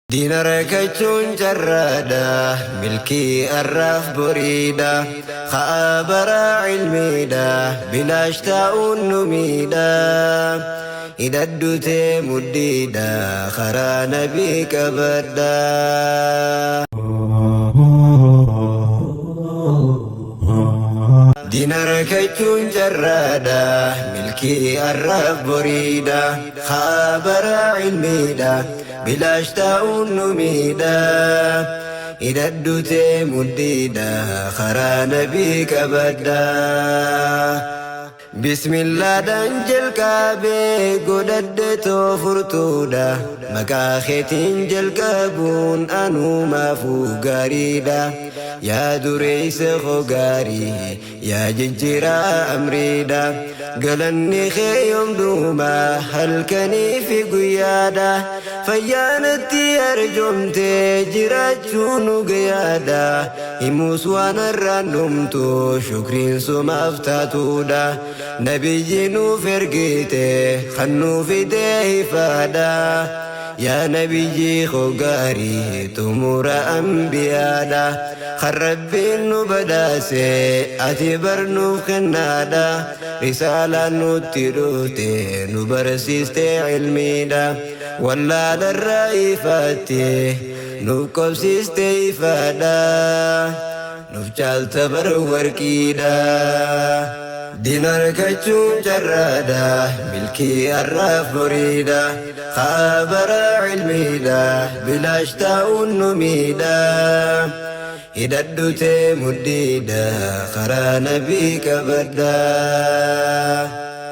Diina rakachuun carraadha, milkii arraaf boriidha, ka'aa baraa ilmiidha, bilaash taa'uun nu miidha. Hidhadhu tee mudhiidha, karaa nabii qabadha. Diina rakachuun carraadha, milkii arraaf boriidha, ka'aa baraa ilmiidha, bilaash taa'uun nu miidha. Hidhadhu tee mudhiidha, karaa nabii qabadha. Bismillaadhaan jalqabee godhadhe too furtuudha. Maqaa keetiin jalqabuun anumaafuu gaariidha. Yaa dureessa koo gaarii, yaa jijjiiraa amriidha. Galanni kee yoom dhuma halkanii fi guyyaadha. Fayyaanatti arjoomtee jiraachuu nu gayaadha. Himuus waan har'aan dhumtu shukriin sumaaf taatuudha. Nabiyyi nuuf ergite kan nuuf fide ifaadha. Yaa nabiyyi koo gaarii xumura anbiyaadha. Kan rabbiin nu badhaase ati bar nuuf kennaadha. Risaalaan nutti dhufte nu barsiiste ilmiidha. Wallaalarraa ifaatti nuuf qobsiiste ifaadha. Nuuf caalta bar warqiidha. Diina argachuun carraadha, milkii har'aaf boriidha. Ka'aa baraa ilmiidha, bilaash taa'uun nu miidha. Hidhadhu tee mudhiidha, karaa nabii qabadha.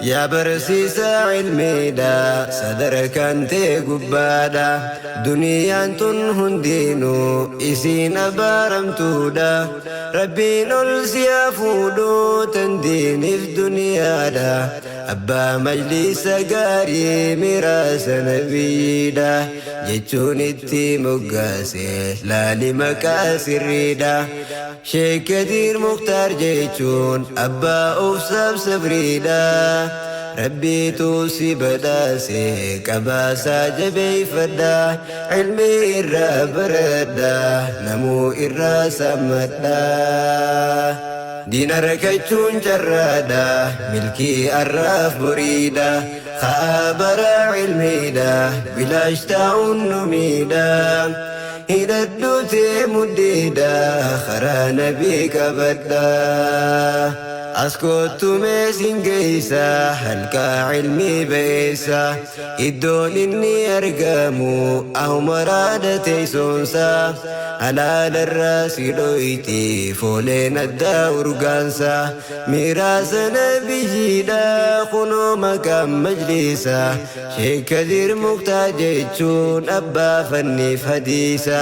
Yaa barsiisaa ilmiidha, sadarkaan tee gubbaadha. Duniyaan tun hundinuu isiin abaaramtuudha. Rabbiin ol si haa fuudhu tan diiniif duniyaadha. Abbaa majlisa gaarii miraasa nabiyyiidha. Jechuun itti moggaase laali maqaa sirriidha. Sheek Kadiir Muktaar jechuun abbaa obsaaf sabriidha. Rabbiitu si badhaase qabaasaa jabeeffadha. Ilmii irraa baradha namuu irraa sammadha. Diina rakachuun carraadha, milkii arraaf boriidha. Ka'aa baraa ilmiidha, bilaash taa'uun nu miidha. Hidhadhu tee mudhiidha, karaa nabii qabadha. As koottu mee sin geessa, halqaa ilmii ba'eessa. Iddoon inni argamu ahuma raada teessoonsa. Halaalarraa si dhoyti fooleen addaa urgaansa. Miraasa nabiyyiidha kunoo maqaan majlisa. Sheek Kadiir Muktaar jechuun abbaa fanniif hadiisa.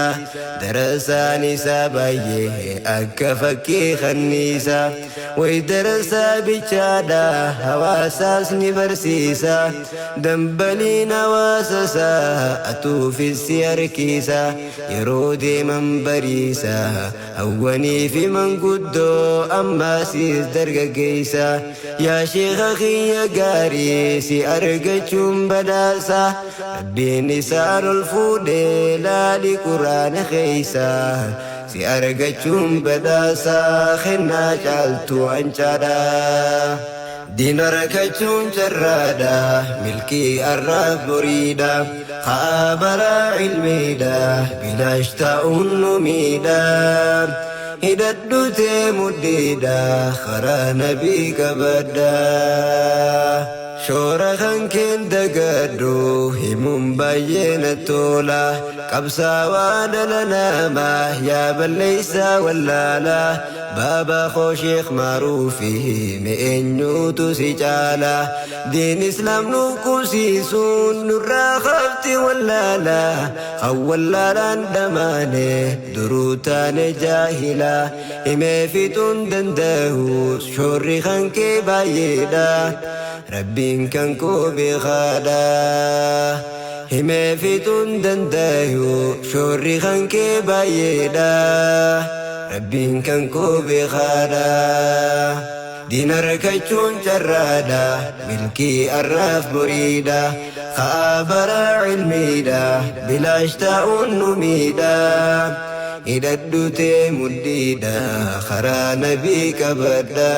Darasaan isaa baay'ee akka fakkii kanniisa. Way darasaa bichaadha hawaasaas ni barsiisa. Dambaliin hawaasa isaa atuufis si harkiisa. Yeroo deeman bariisa hawwanii fi manguddoo ammaasiis dargaggeessa. Yaa sheekha kiyya gaarii si argachuun badhaasa. Rabbiin isaan ol fuudhee laali quraana keessa. Si argachuun badhaasa kennaa caaltu wancaadha. Diina rakachuun carraadha, milkii arraaf boriidha. Ka'aa baraa ilmiidha, bilaash taa'uun nu miidha. Hidhadhu tee mudhiidha, karaa nabii qabadha. Shoora kan keen dagadhu himuun baay'ee na tola. Qabsaawaa dhala namaa yaa balleessaa wallaala. Baaba koo Sheekh Maaruufi mee eenyutu si caala. Diin Islaam nuuf qubsiisuun nurraa hafti wallaala. Kan wallaalaan dhamaane duruu taane jaahila. Himee fixuun danda'u shoorri kan kee baay'eedha. Rabbiin kan koo beekaadha. Himee fixuun danda'u shoorri kan kee baay'eedha. Rabbiin kan koo beekaadha. Diin argachuun carraadha, milkii arraaf boriidha. Ka'aa baraa ilmiidha, bilaash taa'uun nu miidha. Hidhadhu tee mudhiidha, karaa nabii qabadha.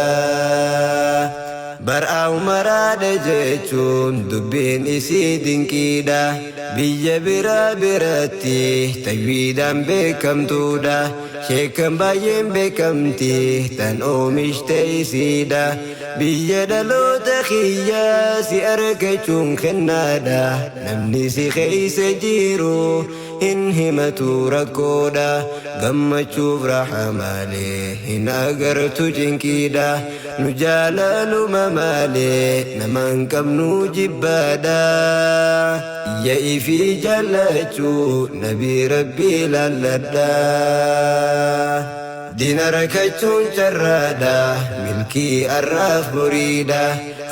Bar'aa umaraadha jechuun dubbiin isii dinqiidha. Biyya biraa biratti tajwiidhaan beekamtuudha. Sheekan baay'een beekamti tan oomishte isiidha. Biyya dhaloota kiyyaa si argachuun kennaadha. Namni si keessa jiru hin himatu rakkoodha. Gammachuuf raha malee hin agartu cinqiidha. Nu jaalaluma malee nama hin qabnu jibbaadha. Iyya ifii jaallachuu nabii rabbii laalladha. Diin argachuun carraadha, milkii arraaf boriidha.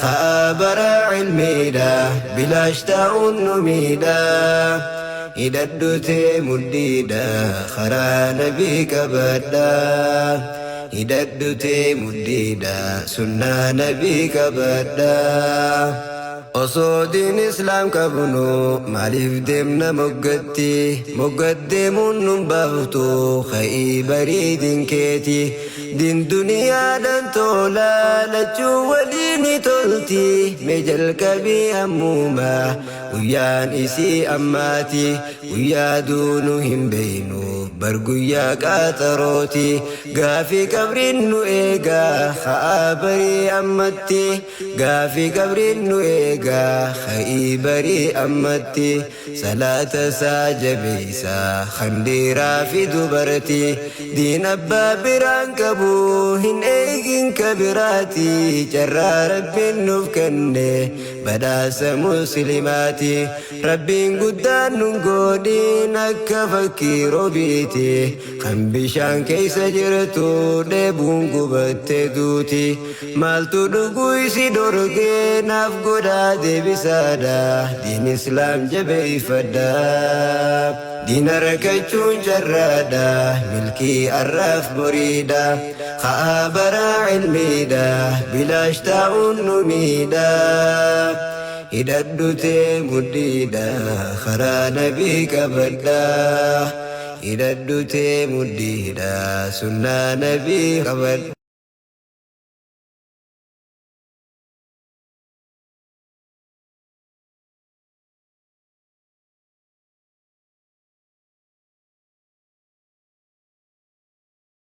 Ka'aa baraa ilmiidha, bilaash taa'uun nu miidha. Hidhadhu tee mudhiidha, karaa nabii qabadha. Hidhadhu tee mudhiidha, sunnaa nabii qabadha. Osoo diin islaam qabnu maaliif deemna moggatti? Moggat deemuun nun baaftu ka'ii bareedin keeti. Diin duniyaadhaan tola lachuu waliin ni tolti. Mee jalqabii ammuma guyyaan isii ammaati. Guyyaa duunu hin beeynu bar guyyaa qaxarooti. Gaafii qabriin nu eegaa ka'aa barii ammatti. Gaafii qabriin nu eegaa ka'ii barii ammatti. Salaata isaa jabeessaa kan dhiiraa fi dubarti. Diin abbaa biraan qabu hin eegin kabiraati. Carraa rabbiin nuuf kenne badhaasa muslimaati. Rabbiin guddaan nun godhin akka fakkii roobiiti. Kan bishaan keessa jirtu dheebuun gubattee duuti. Maaltu dhuguu isi dhorgee naaf godhaa deebisaadha. Diin islaam jabeeffadha. Diin argachuun carraadha, milkii arraaf boriidha. Ka'aa baraa ilmiidha, bilaash taa'uun nu miidha. Hidhadhu tee mudhiidha, karaa nabii qabadha. Hidhadhu tee mudhiidha, sunnaa nabii qabadha.